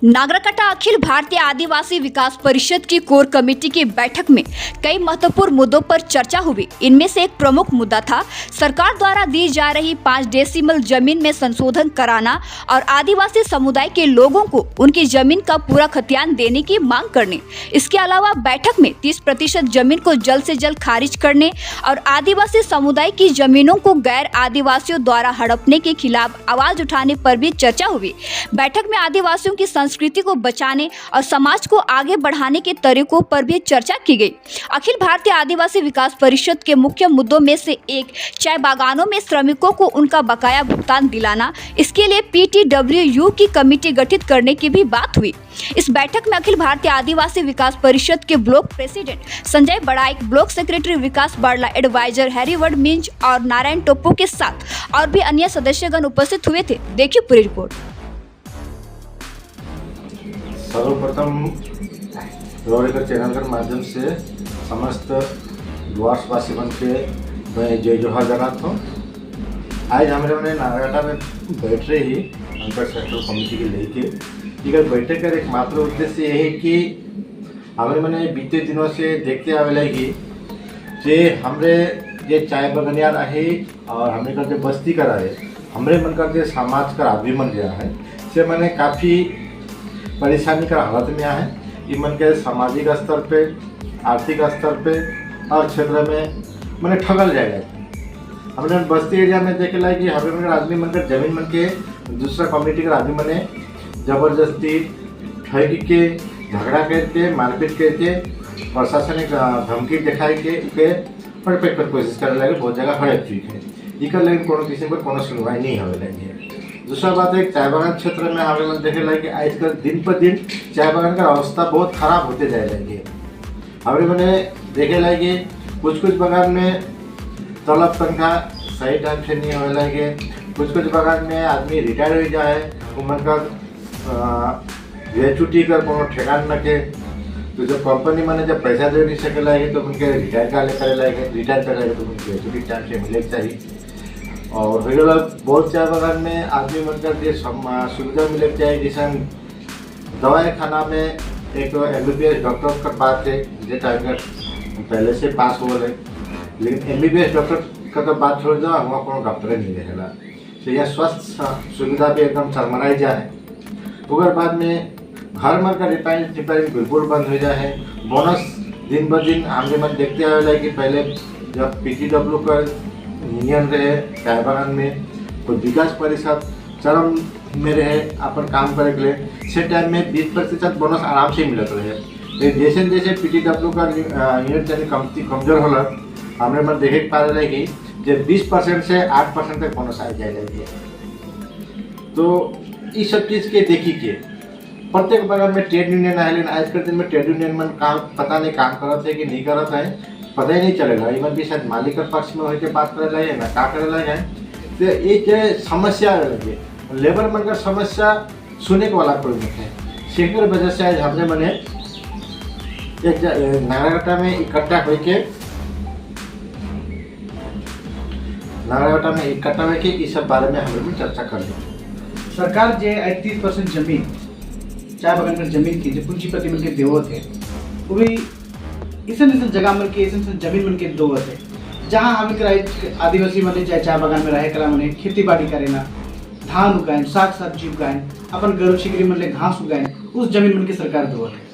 नागराकाटा अखिल भारतीय आदिवासी विकास परिषद की core committee की बैठक में कई महत्वपूर्ण मुद्दों पर चर्चा हुई। इनमें से एक प्रमुख मुद्दा था सरकार द्वारा दी जा रही 5 डेसिमल जमीन में संशोधन कराना और आदिवासी समुदाय के लोगों को उनकी जमीन का पूरा खतियान देने की मांग करने। इसके अलावा बैठक में 30% जमीन को जल्द से जल्द खारिज करने और आदिवासी समुदाय की जमीनों को गैर आदिवासियों द्वारा हड़पने के खिलाफ आवाज उठाने पर भी चर्चा हुई। बैठक में आदिवासियों की संस्कृति को बचाने और समाज को आगे बढ़ाने के तरीकों पर भी चर्चा की गई। अखिल भारतीय आदिवासी विकास परिषद के मुख्य मुद्दों में से एक चाय बागानों में श्रमिकों को उनका बकाया भुगतान दिलाना, इसके लिए पीटीडब्ल्यूयू की कमेटी गठित करने की भी बात हुई। इस बैठक में अखिल भारतीय आदिवासी विकास परिषद के block president Sanjay Baraik, block secretary Vikas Barla, adviser हैरीवर्ड मिंज और नारायण टोप्पो के साथ और भी अन्य सदस्यगण उपस्थित हुए थे। देखिए पूरी रिपोर्ट। सर्वप्रथम रोडेकर चैनल के माध्यम से समस्त डुआर्सवासी मन के मैं जय जोहार जनात हूँ। आज हमारे मैंने नागराकाटा में बैठ रही अंतर सेंट्रल कमेटी के लेके, इकर बैठक का एकमात्र उद्देश्य ये है कि हमारे मैंने बीते दिनों से देखते आवे कि जे हमरे ये चाय बगनियार आहे और हमने का जो बस्ती कर है, हमरे मन का जो समाज का आदमी मन गया है, से मैंने काफ़ी परेशानी का हालत में आए। ये मन के सामाजिक स्तर पे, आर्थिक स्तर पे और क्षेत्र में मैंने ठगल जाएगा। हमने बस्ती एरिया में देखे ला कि हमें मन आदमी मन के जमीन मन के दूसरा कम्युनिटी के आदमी मने जबरदस्ती ठग के, झगड़ा करके, मारपीट करके, प्रशासनिक धमकी दिखाई के उके हड़पे कर कोशिश करे लगे। बहुत जगह हड़प चुकी है इकर, लेकिन कोनो किस्म पर कोनो सुनवाई नहीं होने लगी है। दूसरा बात है, चाय बागान क्षेत्र में हमें मन देखे लगे कि आजकल दिन पर दिन चाय बागान का अवस्था बहुत खराब होते जाए लगी है। हमें मैंने देखे लगे कुछ कुछ बागान में तलब तनख्वाह सही टाइम से नहीं होने लगे। कुछ कुछ बागान में आदमी रिटायर हो जाए, उमन का ग्रेचुटी का कोनो ठेकान न के। तो जब कंपनी मैंने जब पैसा दे नहीं सके लगे तो उनके रिटायर का करे लगे, रिटायर करे लगे तो उनकी ग्रेचुटी टाइम से मिले चाहिए। और फिर बहुत चाय बागान में आदमी मन का जे सुविधा मिले चाहिए, जैसे दवाई खाना में एक एमबीबीएस डॉक्टर का बात है, जे टाइम का पहले से पास हो रहे, लेकिन एमबीबीएस डॉक्टर का तो बात छोड़ दो, वहाँ कोनो डॉक्टर नहीं रहेला। तो यह स्वास्थ्य सुविधा भी एकदम चरमराई जाए। ओकर बाद में घर मन का रिपेयरिंग रिपेयरिंग बिल्कुल बंद हो जाए है। बोनस दिन ब दिन हमने मन देखते आए कि पहले जब पीटीडब्ल्यू का यूनियन रहे चाय बागान में, तो विकास परिषद चरम में रहे अपन काम करे के लिए, से टाइम में 20% बोनस आराम से मिलत रहे। लेकिन जैसे जैसे पीटीडब्ल्यू का यूनिट यानी कमती कमजोर होला, हमने मन देखे पा रहे कि जब 20% से 8% तक बोनस आ जाए लगी है। तो इस सब चीज़ के देखी के प्रत्येक बागान में ट्रेड यूनियन है, लेकिन आज के दिन में ट्रेड यूनियन मन काम पता नहीं काम करत है कि नहीं करत है, पता ही नहीं चलेगा। इवन भी शायद मालिक के पक्ष में होके बात करे लगे ना का करे लगे। तो ये जो समस्या आवे लगे, लेबर मन का समस्या सुने के वाला कोई नहीं है। सेकर वजह से आज हमने मने एक नागराकाटा में इकट्ठा होके, नागराकाटा में इकट्ठा होके इस सब बारे में हम लोग चर्चा कर ली। सरकार जे आइ 30% जमीन, चाय बागान के जमीन की जो पूंजीपति मन के देवत है, वो भी ऐसन ऐसन जगह मन के, ऐसन ऐसन जमीन मन के देवत है जहाँ हम के आदिवासी मने चाहे चाय बागान में रहे कला मने खेती बाड़ी करेना, धान उगाएं, साग सब्जी उगाएं, अपन गरु छिकरी मन ले घास उगाएं, उस जमीन मन के सरकार देवत है।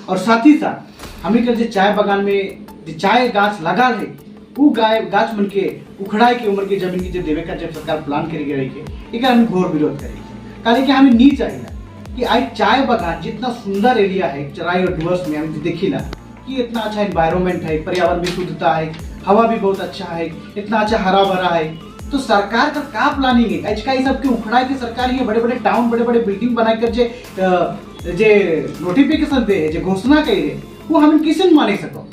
और साथ ही साथ हमें के जो चाय बागान में जो चाय गाछ लगा है, उ गाय गाछ मन के उखड़ाए के उमर के जमीन की जो देवे का जब सरकार प्लान करी रही है, एक हम घोर विरोध करेगी। काहे कि हमें नहीं चाहिए कि आज चाय बागान जितना सुंदर एरिया है चराई और डुअर्स में, हम देखिला कि इतना अच्छा एनवायरनमेंट है, पर्यावरण भी शुद्धता है, हवा भी बहुत अच्छा है, इतना अच्छा हरा भरा है, तो सरकार का का प्लानिंग है आज का ये सब के उखड़ा के सरकार ये बड़े बड़े टाउन, बड़े बड़े बिल्डिंग बना कर जे जे नोटिफिकेशन दे है, जे घोषणा करी है, वो हम किसी माने सको।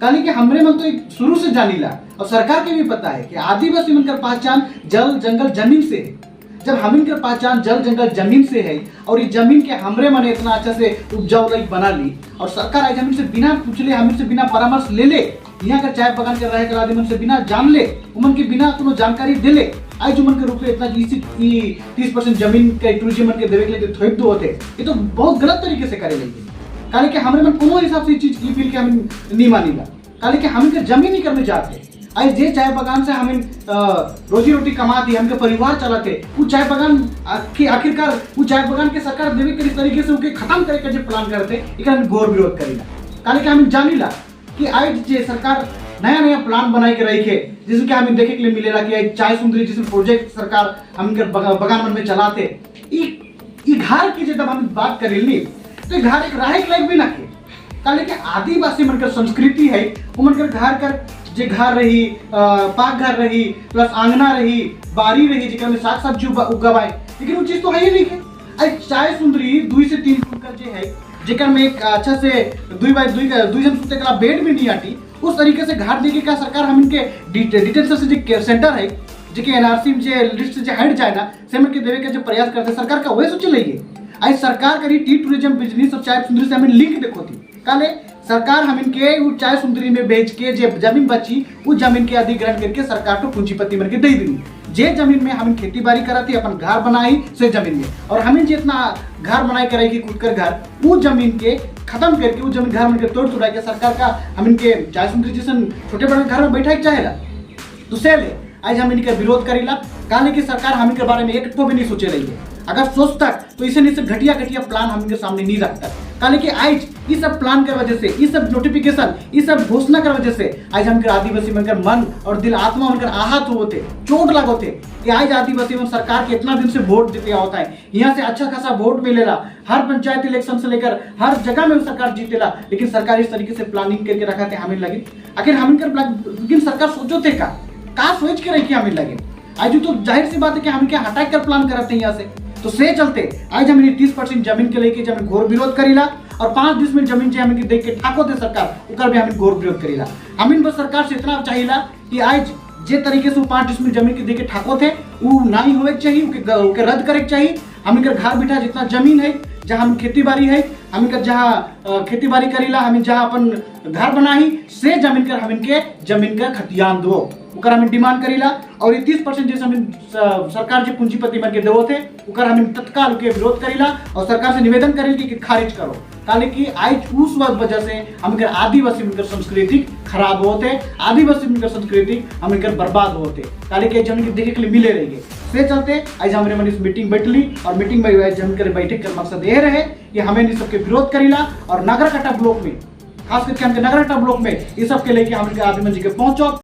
काहे कि हमरे मन तो एक शुरू से जानीला और सरकार के भी पता है कि आदिवासी मन का पहचान जल, जंगल, जमीन से है। जब हमिन के पहचान जल, जंगल, जमीन से है और ये जमीन के हमरे मने इतना अच्छा से उपजाऊ लाइक बना ली और सरकार आज हमिन से बिना पूछले, हमिन से बिना परामर्श ले ले, यहाँ का चाय बागान कर रहे कर आदमी मन से बिना जान ले, उमन के बिना कोनो जानकारी दे ले, आज जो मन के रूप में इतना 30% जमीन के टूरिज्म मन के देवे के लिए थोप दो होते, ये तो बहुत गलत तरीके से करे लगी। काहे कि हमरे मन कोनो हिसाब से ये चीज की फील के हम नहीं मानीला, काहे कि हम के जमीन ही करने जाते। आज जे चाय बगान से हम रोजी रोटी कमाती, हमके परिवार चलाते, वो चाय बगान आखिरकार वो चाय बगान के सरकार देवे के इस तरीके से उनके खत्म करे के जो प्लान करते, एकरा हम घोर विरोध करीला। काहे कि हम जानीला कि आज जे सरकार नया नया प्लान बनाए के रही है, जिसमें कि हमें देखे के लिए मिलेला कि आज चाय सुंदरी जिसमें प्रोजेक्ट सरकार हम के बगान मन में चलाते, ई ई घर की जब हम बात करेली तो घर एक राहे के लायक भी ना के। काहे कि आदिवासी मन कर संस्कृति है, वो मन कर घर कर जे घर रही, पाक घर रही, प्लस आंगना रही, बारी रही, जेकर में साग सब्जी उगवाए, लेकिन वो चीज तो है ही नहीं है। अरे चाय सुंदरी 2 से 3 फुट का जे है, जेकर में एक अच्छा से 2 बाई 2 का 2 जन सुते का बेड भी नहीं आती, उस तरीके से घर देके का सरकार हम इनके डिटेंशन से जो सेंटर है, जेके एनआरसी जे लिस्ट से जे हट जाए ना, से के देवे के जो प्रयास करते, सरकार का वही सोचे लगी। आज सरकार करी टी टूरिज्म बिजनेस और चाय सुंदरी से हमें लिंक देखो थी। काले सरकार हम इनके वो चाय सुंदरी में बेच के जे जमीन बची, वो जमीन के अधिग्रहण करके सरकार तो पूंजीपति बन के दे दी। जे जमीन में हम खेती बाड़ी कराती, अपन घर बनाई से जमीन में, और हमें जितना घर बनाई करेगी खुद कर घर, वो जमीन के खत्म करके, वो जमीन घर में के तोड़ तोड़ा के सरकार का हम इनके चाय सुंदरी जैसन छोटे बड़े घर में बैठा के चाहेला। तो से ले आज हम इनके विरोध करीला, काहे कि सरकार हम इनके बारे में एक ठो भी नहीं सोचे रही है। अगर सोचता तो इसे नहीं घटिया घटिया प्लान हम इनके सामने नहीं रखता। काहे कि आज ये सब प्लान के वजह से, ये सब नोटिफिकेशन, ये सब घोषणा के वजह से आज हमके आदिवासी मनकर मन और दिल आत्मा मनकर आहत होते, चोट लगोते कि आज आदिवासी मन सरकार के इतना दिन से वोट देते होता है, यहाँ से अच्छा खासा वोट मिलेला, हर पंचायत इलेक्शन से लेकर हर जगह में सरकार जीतेला, लेकिन सरकार इस तरीके से प्लानिंग करके रखा थे हमें लगे आखिर हम इनकर, लेकिन सरकार सोचो थे का का सोच के रखी हमें लगे। आज तो जाहिर सी बात है कि हम क्या हटा कर प्लान कराते हैं यहाँ से। तो से चलते आज हमने 30% जमीन के लेके जब घोर विरोध करीला और 5 डिसमिल जमीन जो हमें देख के ठाको दे सरकार, उकर भी हमें घोर विरोध करीला। हम बस सरकार से इतना चाहिला कि आज जे तरीके से वो 5 डिसमिल जमीन के देके ठाको थे, वो ना ही होए के चाहिए, उके रद्द करे के चाहिए। हम इनकर घर बिठा जितना जमीन है, जहाँ हम खेती बाड़ी है, हम इनकर जहाँ खेती बाड़ी करीला, हम जहाँ अपन घर बनाही, से जमीन कर हम इनके जमीन का खतियान दो, ओकर हम डिमांड करीला। और ये 30% जैसे हम सरकार जो पूंजीपति मन के देवो थे, ओकर हम तत्काल के विरोध करीला और सरकार से निवेदन करील कि खारिज करो। काले कि आज उस वजह से हम आदिवासी उनकर संस्कृति खराब होते, आदिवासी उनकर संस्कृति हम इनकर बर्बाद होते, काले कि जमीन के देखे के लिए मिले रहेंगे। से चलते आज हमने मन इस मीटिंग बैठली और मीटिंग में आज हम बैठक कर मकसद ये रहे कि हमें इन सबके विरोध करीला और नागरकाटा ब्लॉक में, खास करके हमके नागरकाटा ब्लॉक में ये सब के लेके हम आदिवासी के पहुंचो।